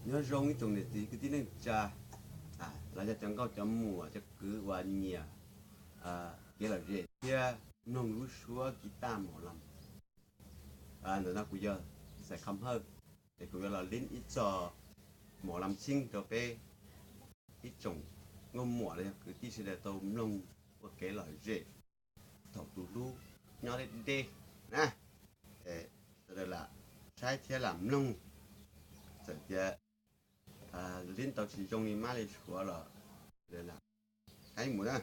Nyob zoo ib tsoom niam txiv kwv tij neej tsa, los yog cov nkauj cov muam cov kwv uas nyiam kev lom zem thiab mloog lub suab kiv taj mos las. Ntawm no kuv yog Xais Kham Hawj, es kuv yuav los lib ib txog mos las tshiab rau peb ib tsoom nkauj muam los yog kwv tij sawv daws tau mloog ua kev lom zem thaum tus hlub nyob deb deb na. Sawv daws lam saib thiab lam mloog, txawm tias lib tau tsis zoo li mab li suav los sawv daws lam saib mus na.